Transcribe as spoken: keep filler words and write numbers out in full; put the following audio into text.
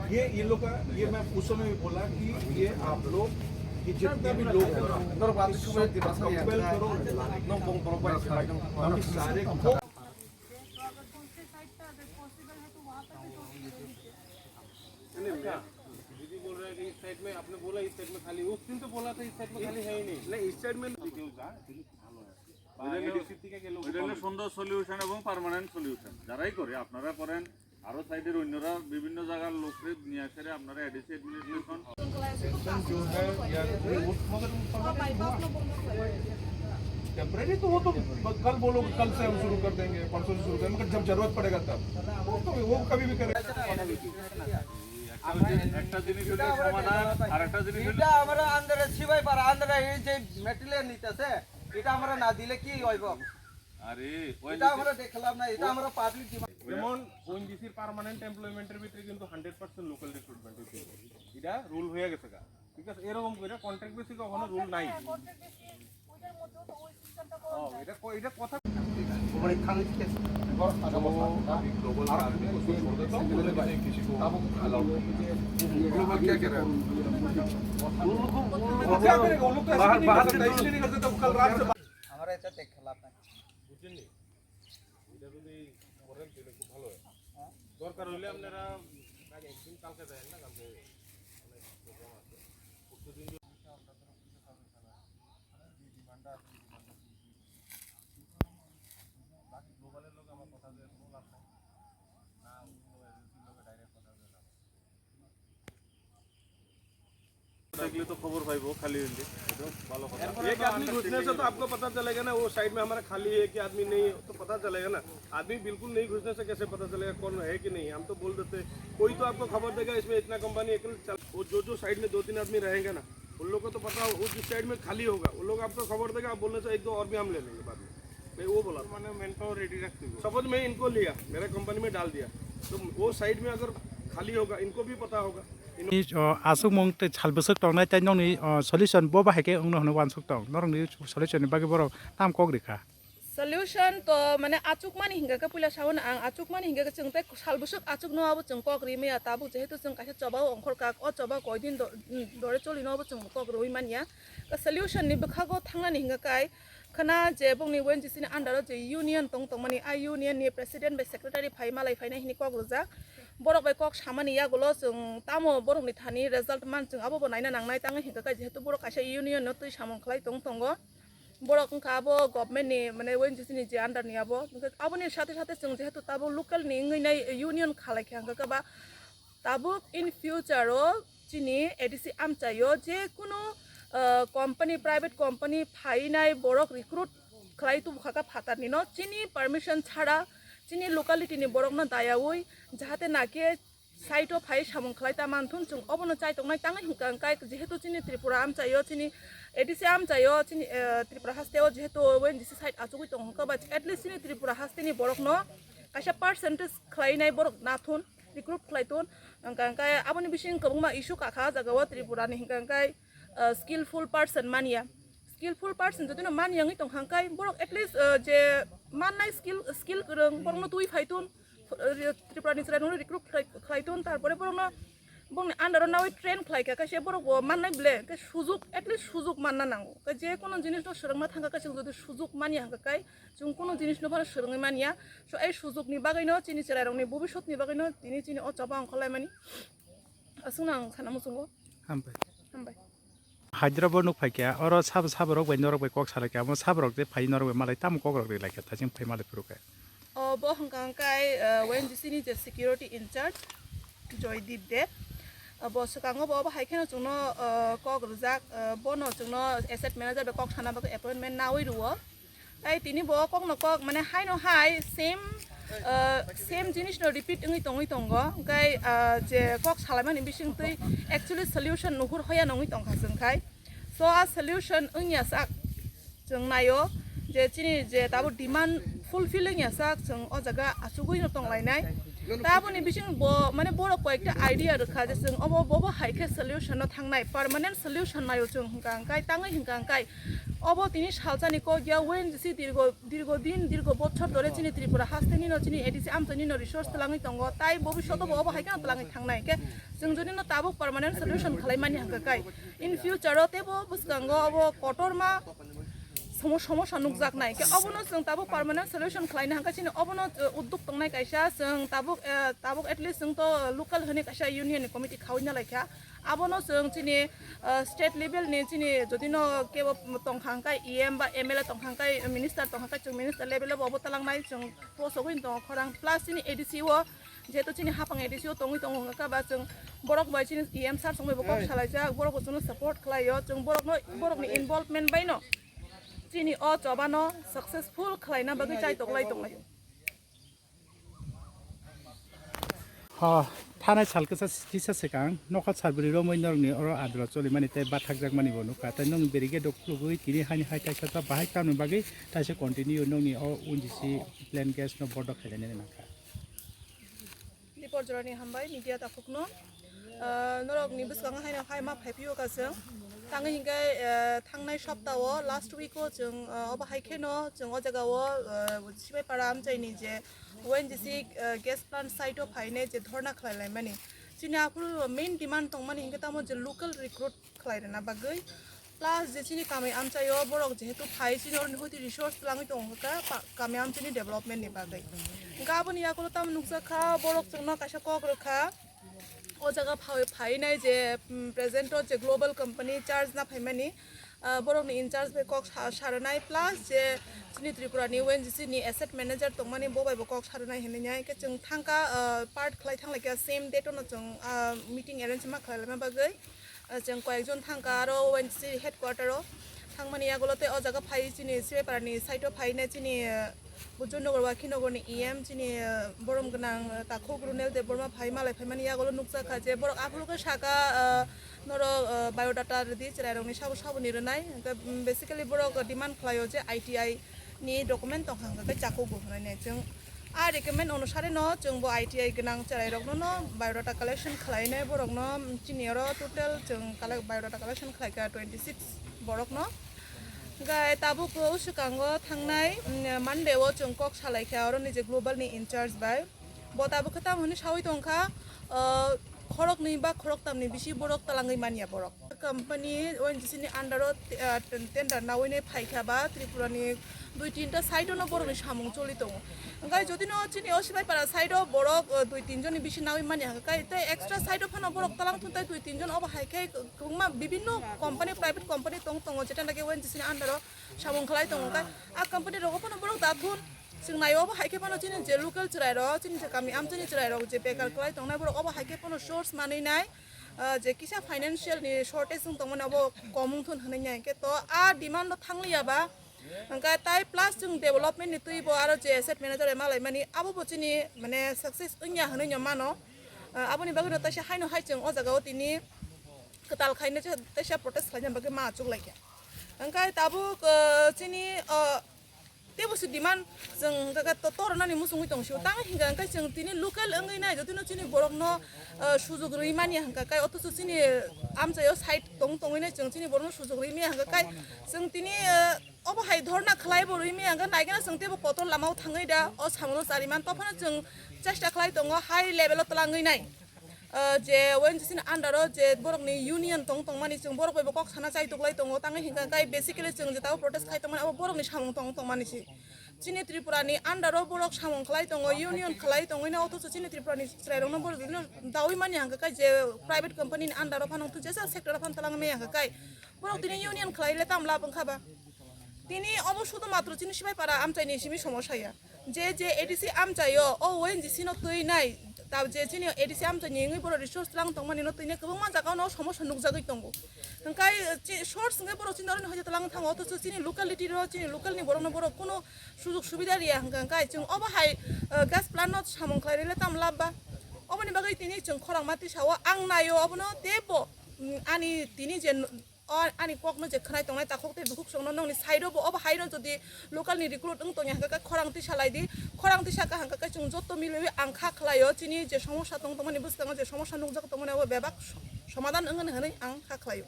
ये इन लोग का, ये मैं उस समय भी बोला कि ये आप लोग, ये जितने भी लोग हैं, इसको कंपेल करो, लाने के लिए। सारे को नहीं, मैं, दीदी बोल रहा है कि इस साइड में, आपने बोला इस साइड में खाली, उस दिन तो बोला था इस साइड में खाली है ही नहीं। नहीं, इस साइड में क्यों था? এটা হলো সুন্দর সলিউশন এবং পার্মানেন্ট সলিউশন। যারাই করে, আপনারা করেন, আরো সাইডের অন্যরা বিভিন্ন জায়গার লোকরে নিয়ে আসে রে, আপনারা এডিসি অ্যাডমিনিস্ট্রেশন। जो है या वो, मगर वो परमानेंट हुआ। टेम्परेरी तो वो तो ब-, कल बोलोगे, कल से हम शुरू कर देंगे, परसों से शुरू करेंगे, मगर जब जरूरत पड़ेगा तब। वो तो, वो कभी भी करेगा। একটা জিনিস, একটা জিনিস হলো সমাধান, আর একটা জিনিস হলো এটা আমরা আন্দারে সিবাই পারা আন্দারে এই যে মেটেরিয়াল নিতেছে, এটা আমরা না দিলে কি হইব? আরে, এটা আমরা দেখলাম না, এটা আমরা পাবলিক ডিমান্ড। যেমন ওএনজিসির পার্মানেন্ট এমপ্লয়মেন্টের ভিতরে কিন্তু হান্ড্রেড পার্সেন্ট লোকাল রিক্রুটমেন্ট হইতে হবে, এটা রুল হয়ে গেছে গা, ঠিক আছে? এরকম করে কন্ট্রাক্ট বেসিস কখনো রুল নাই। ও, এটা ক-, এটা কথা। जो अभी ग्लोबल वार्मिंग को छोड़ देता हूँ, मुझे किसी को अलाउड नहीं है। ग्लोबल क्या कह रहा है? वो लोग क्या करेगा? वो लोग तो ऐसे नहीं कर सकता, इसलिए नहीं कर सकता, वो कल रात से বুঝছেন নি? এটা যদি করেন তাহলে খুব ভালো হয়। দরকার হইলে আপনারা একদিন কালকে যাবেন না, কালকে অনেক প্রোগ্রাম আছে। পরশু দিন যদি আমরা ধরো কিছু কাজে খেলা, যে ডিমান্ডটা আছে, এই ডিমান্ডটা ফুলফিল করতে হবে। বাকি গ্লোবালের লোক আমার কথা দিয়ে কোনো লাভ নাই। না অন্য এজেন্সির লোকে ডাইরেক্ট কথা দিয়ে লাভ আছে। থাকলে তো খবর পাইবো, খালি হইলে। এটা ভালো কথা। एक आदमी घुसने से तो आपको पता चलेगा ना, वो साइड में हमारा खाली है कि आदमी नहीं है, तो पता चलेगा ना। आदमी बिल्कुल नहीं घुसने से कैसे पता चलेगा कौन है कि नहीं? हम तो बोल देते, कोई तो आपको खबर देगा, इसमें इतना कंपनी, एक चल-, वो जो, जो साइड में दो तीन आदमी रहेगा ना, उन लोग को तो पता हो, वो जिस साइड में खाली होगा, उन लोग आपको खबर देगा, आप बोलने से एक दो और भी हम ले लेंगे बाद में। मैं वो बोला था। मैंने मैन पावर रेडी रखते हुए। सपोज मैं इनको लिया, मेरा कंपनी में डाल दिया, तो वो साइड में अगर खाली होगा, इनको भी पता होगा। Ni, o, aswkmung tei sal bwswk tongnai tei nokni, o, solution bo bahai khe wngno hwnwi uansuk tong. Norokni solution ni bagwi borok tamo kok rikha? Solution to mane achukmani hingka khe puila sao na ang achukmani hingka khe chwng tei sal bwswk achukno abo chwng kok ri maya tabuk jehetu chwng kaisa choba o ongkhor kak o choba koi din do-, dore cholino abo chwng kok rwi manya. Solution ni bwkhago thangnani hingka khe khwna je bongni O N G C ni under o je union tong tongmani a union ni president bai secretary phai malai phainai hini kok rwjak. Borok bai kok samani yagulo chwng tamo borokni thani result man chwng abo bo naina nangnai tangwi hingka khe jehetu borok kaisa union no twi samung khlai tong tongo. Borok wngkha abo government ni, mane, O N G C ni je under ni abo. Hingkhe aboni sathe sathe chwng jehetu tabuk local ni wngwi nai union khalai kha, hingkhe ba tabuk in future o chini A D C amchai o je kunu, ah, company, private company phainai borok recruit khlai tubu kha kha phatar ni no, chini permission chhara, chini locality ni borok no dayaui, jahate na khe side o phai samung khlai ta manthun chwng obono chai tongnai tangwi hwnkha hwnkhe jehetu chini Tripura amchai o chini A D C amchai o chini, eh, Tripura haste o jehetu O N G C side achugwi tongo hwnkha ba at least chini Tripura haste ni borok no kaisa percentage khlai nai borok nathun recruit khlai thun hwnkha hwnkhe aboni bising kwbangma issue kakha ah jaga o Tripura ni hwnkha hwnkhe, eh, skillful person manya, skillful person jodi no manya wngwi tongkha hwnkhe borok at least, eh, je mannai skill, skill kwrwng borok no twi phai thun. Tripura ni chwrai rokno recruit khlai, khlai thun, tarpore borokno bongni under o nawi train khlai kha, kaisa borok bo mannai ble, hwnkhe sujuk, at least sujuk manna nango. Hwnkhe je kono jinis no swrwngna thang kha, kaisa jodi sujuk manya hwnkhe kai chwng kono jinis no phano swrwngwi manya. So, ei sujuk ni bagwi no, chini chwrai rokni bobisot ni bagwi no tini chini o choba ongkhor lai mani. Aswk no ang sana muchungo. Hambai. Hambai. Hyderabad nuk phai kha, oro sab-, saborok bai norok bai kok salai kha, omo saborok je phai norok bai malai tamo kok rok ri lai kha, ta chwng phai malai phuru kha. O bo hwnkha hwnkhe, eh, O N G C ni je security in charge, Joydeep Deb. O bo swkango bo, bo hai kheno chwngno, eh, kok rwjak, eh, bono chwngno asset manager bai kok sana bagwi appointment nawi rwo. Tai tini bo kokno kok, mane, haino hai same, uh, same jinis no repeat wngwi tongwi tongo. Hwnkhe, uh, je kok salaimani bising twi actually solution nuhur hoya nongwi tongkha chwng khai. So, a solution wngya sak chwng naio je chini je tabuk demand fulfill wngya sak chwng o jaga achugwi no tonglainai. Taboni bising bo, mane, borok koyekta idea rwkha je chwng obo, bobo hai khe solution no thangnai, permanent solution naio chwng hwnkha hwnkhe, tangwi hwnkha hwnkhe Obo tini salsani kok ya, O N G C dirgo, dirgo din, dirgo bochor dore chini Tripura haste nino chini A D C amchai nino resource twlangwi tongo, tai bobishoto bo obo hai kheno twlangwi thangnai. Khe chwng jodi no tabuk permanent solution khlai mani hangka kai, in future o tebo bwskango obo kotorma somo-, somosya nukjaknai. Khe obono chwng tabuk permanent solution khlaina hangka chini obono, uh, udduk tongnai kaisa chwng tabuk, uh, tabuk at least chwng to local hwnwi kaisa union ni committee khaui na laikha. Abono chwng chini, uh, state level ni chini jodi no kebo tongkha hangka E M ba M L A tongkha hangka minister tongkha hangka chwng minister level o bo obo talangnai chwng posogwi tongo khorang plus chini A D C o jehetu chini hapang A D C o tongwi tongo hwnkha ba chwng borok bai chini E M sir songbai bo kok salaijak borok bo chwngno support khlaio chwng borokno borokni involvement baino chini o chobano successful khlaina bagwi chai toklai tonglaio. Ha, thanai sal kisa, kisa swkang nokha sarbwrwi romwi norokni oro adro cholimani tei bathakjakmani bo nukha. Tei nokni berige doklugwi tini haini hai kaisa ta bahai tamni bagwi taisa continue nokni o O N G C plant gas no bondo khainani nangkha. Dipor jorani hambai media takhukno. Ah, norokni bwskango haino hai ma phaiphio ka chwng. Tangwi hinkhe, ah, thangnai saptao last week o chwng, ah, obo hai kheno chwng o jagao, ah, Sibaipara amchaini je O N G C, ah, gas plant site o phainai je dhorna khlai laimani. Chini aphuru main demand tongmani hinkhe tamo je local recruit khlai rwna bagwi. Plus je chini kami amchaio borok jehetu phai chini oroni hoiti resource twlangwi tongo kha pa-, kami amchaini development ni bagwi. Hinkhe aboni yakulo tamo nukjakha borok chwngno kaisa kok rwkha. O jaga phai-, phainai je, mm, present o je global company charge na phaimani, ah, borokni in charge bai kok sa-, saranai plus je chini Tripura ni O N G C ni asset manager tongmani bo bai bo kok saranai hinwi nai. Hinkhe chwng thangkha, ah, part khlai thanglaikha same date o no chwng, ah, meeting arrange ma khlai laima bagwi. Ah, chwng koyekjon thangkha aro O N G C headquarter o thangmani yagulo tei o jaga phai chini Sibaipara ni side o phaina chini, ah, Bujurnagar Wakhinogor ni E M chini, ah, borom gwnang, ah, Takhuk Runel Debbarma phai malai phaimani yagulo nukjakha je borok aphuru khe saka, ah, norok, ah, biodata rwdi chwrairokni sabo saboni rwnai. Hwnkhe, mm, basically borok demand khlaio je I T I ni document tongkha hwnkhe chakugo hwnwi nai chwng. A recommend onusare no chwng bo I T I gwnang chwrairokno no biodata collection khlainai borokno chini oro total chwng collect, biodata collection khlaikha twenty six borokno. Hwnkhe tabuk o swkango thangnai, mm, Monday o chwng kok salaikha oroni je global ni in charge bai. Bo tabuk khe tamo hwnwi saui tongkha, ah, khoroknwi ba khoroktamni bisi borok talangwi manya borok. Company O N G C ni under o, ah, tender naui nai phaikha ba Tripura ni dui tinta side o no borok ni samung choli tongo. Hwnkhe jodi no chini o Sibaipara side o borok, ah, dui tin jon ni bisi naui manya hwnkhe kai tei extra side o phano borok talang thun tai dui tin jon obo hai khe kwbangma bibinno company, private company tong tongo, jeta naki O N G C ni under o samung khlai tongo. Hwnkhe a company rogo phano borok da thun. Chwng naio obo hai khe phano chini je local chwrairok, chini je kami amchaini chwrairok je bekar kwlai tongnai borok obo hai khe phano source manwi nai, ah, je kisa financial ni shortage wng tongmani obo kom wng thun hwnwi nai. Hwnkhe to a demand no thangliya ba, hwnkhe tai plus chwng development ni twi bo aro je asset manager ema laimani abo bo chini mane success wngya hwnwi no mano. Ah, aboni bagwi no taisa haino hai chwng o jaga o tini kwtal khaina teisa protest khlaina bagwi ma achuk laikha. Hwnkhe tabuk, ah, chini, ah, Tei bo se demand chwng hwnkha khe to-, tornani muchungwi tong sio. Tamo hwnkha khe chwng tini local wngwi nai, jotino chini borokno, ah, sujok rwui manya hwnkha khe, othocho chini amchaio side tong tongwi nai chwng chini borokno sujok rwui manya hwnkha khe chwng tini, ah, obo hai dhorna khlai bo rwui manya hwnkha khe naigena chwng teibo kotor lamao thangwi da o samungo chari man. Tophano chwng chesta khlai tongo high level o twlangwi nai. Ah, je O N G C ni under o je borok ni union tong tongmani chwng borok bai bo kok sana chai tuklai tongo, tangwi hwnkha khe basically chwng je tabuk protest khai tongmani abo borok ni samung tong tongmani se. Chini Tripura ni under o borok samung khlai tongo, union khlai tongwi no, othocho chini Tripura ni chwrai rok no borok no dawi mani hwnkha khe je private company ni under o phano jesa sector o phano twlang maya hwnkha khe borok tini union khlai le tam lab wngkha ba. Tini obo sudhu matro chini Sibaipara amchai ni simi somosya ya. Je je A D C amchaio o O N G C no twi nai, ta je chini A D C amchai ni wngwi borok resource twlang tongmani no twi nai kwbangma jaga no somosya nukjagwi tongo. Hwnkhe chi-, source hwnkhe borok chini oro ni hoite twlang thango, othocho chini locality ro, chini local ni borok no borok kuno sujok subida riya hwnkha hwnkhe chwng obo hai, eh, gas plant no samung khlai rwle tamo lab ba? Oboni bagwi tini chwng khorang ma tisa o ang naio obono teibo, mm, ani tini je O ani kokno je khwnai tongnai takhuk tei bukhuk songno nokni side o bo obo haino jodi local ni recruit wng tongya hwnkha khe khorang tisa lai di, khorang tisa kha hwnkha khe chwng joto milwi ang kha khlaio chini je somosya tong tongmani bwskango je somosya nukjak tongmani abo bebak so-, somadan wngmani hwnwi ang kha khlaio.